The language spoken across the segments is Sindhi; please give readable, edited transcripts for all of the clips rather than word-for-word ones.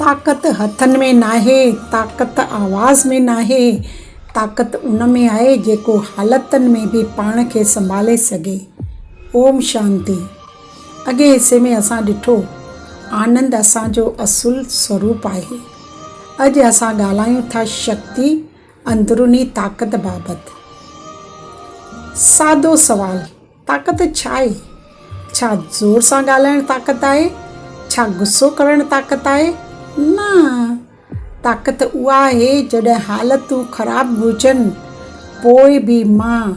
طاقت هٿن ۾ ناهي، طاقت آواز ۾ ناهي، طاقت ان ۾ آهي جيڪو حالتن ۾ به پاڻ کي سنڀالي سگهي. اوم شانتي. اڳئين حصي ۾ اسان ڏٺو آنند اسان جو اصل سوروپ آهي. اڄ اسان ڳالهايون ٿا شڪتي اندروني طاقت بابت. سادو سوال، طاقت ڇا آهي؟ ڇا زور سان ڳالهائڻ طاقت آهي؟ ڇا غصو ڪرڻ طاقت آهي؟ نه! طاقت اها آهي جڏهن حالتون خراب به هجن پوء به مان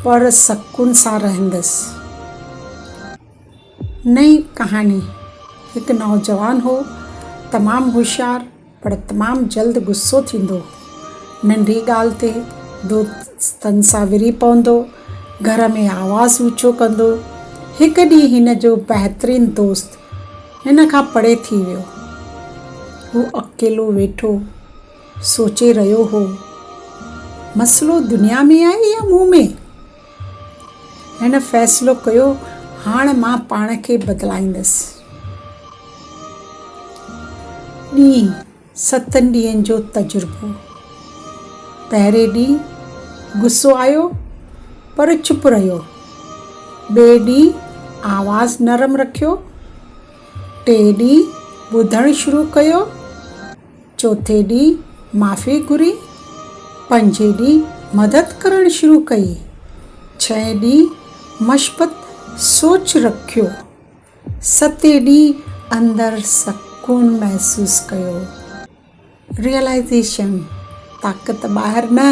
پر سڪون سان رهندس. نئين ڪهاڻي، هڪ نوجوان هو، تمام هوشيار پر تمام جلد غصو ٿيندو هو. ننڍي ڳالهه تي دوستن سان وڙهي پوندو، گهر ۾ آواز اوچو ڪندو. هڪ ڏينهن هن جو بهترين دوست هن کان پري ٿي ويو. هو اڪيلو ويٺو سوچي رهيو هو، مسئلو دنيا ۾ آهي يا مون ۾؟ هن فيصلو ڪيو، هاڻ مان پاڻ کي بدلائيندس. ڏينهن، ستن ڏينهن جو تجربو. پهرين ڏينهن غصو آيو پر چپ رهيو. ٻئي ڏينهن آواز نرم رکيو. ٽئين ڏينهن ٻڌڻ شروع ڪيو. چوٿين ڏينهن معافي گهري. پنجين ڏينهن مدد ڪرڻ شروع ڪئي. ڇهين ڏينهن مثبت سوچ رکيو. ستين ڏينهن اندر سڪون محسوس ڪيو. ريئلائيزيشن، طاقت ٻاهر نه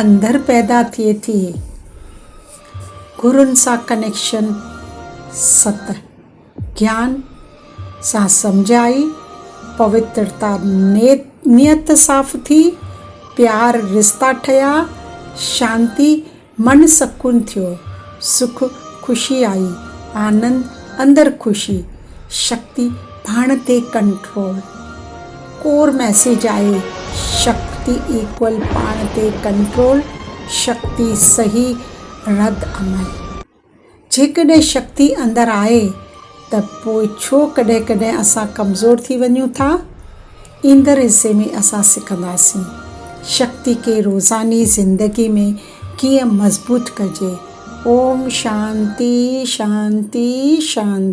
اندر پيدا ٿئي ٿي. گرن سان ڪنيڪشن ست. گيان سان سمجهه آئي، پوترتا نيت صاف ٿي، پيار رشتا ٺهيا، شانتي من سڪون ٿيو، سک خوشي آئي، آنند اندر خوشي، شڪتي پاڻ تي ڪنٽرول. ڪور ميسيج آهي، شڪتي ايڪول پاڻ تي ڪنٽرول، شڪتي صحيح رد عمل. جيڪڏهن شڪتي اندر آهي ته پوء ڇو ڪڏهن ڪڏهن اسان ڪمزور ٿي وڃون ٿا؟ ايندڙ حصي ۾ اسان سکنداسين شڪتي کي روزاني زندگي ۾ ڪيئن مضبوط ڪجي. اوم شانتي شانتي شانتي.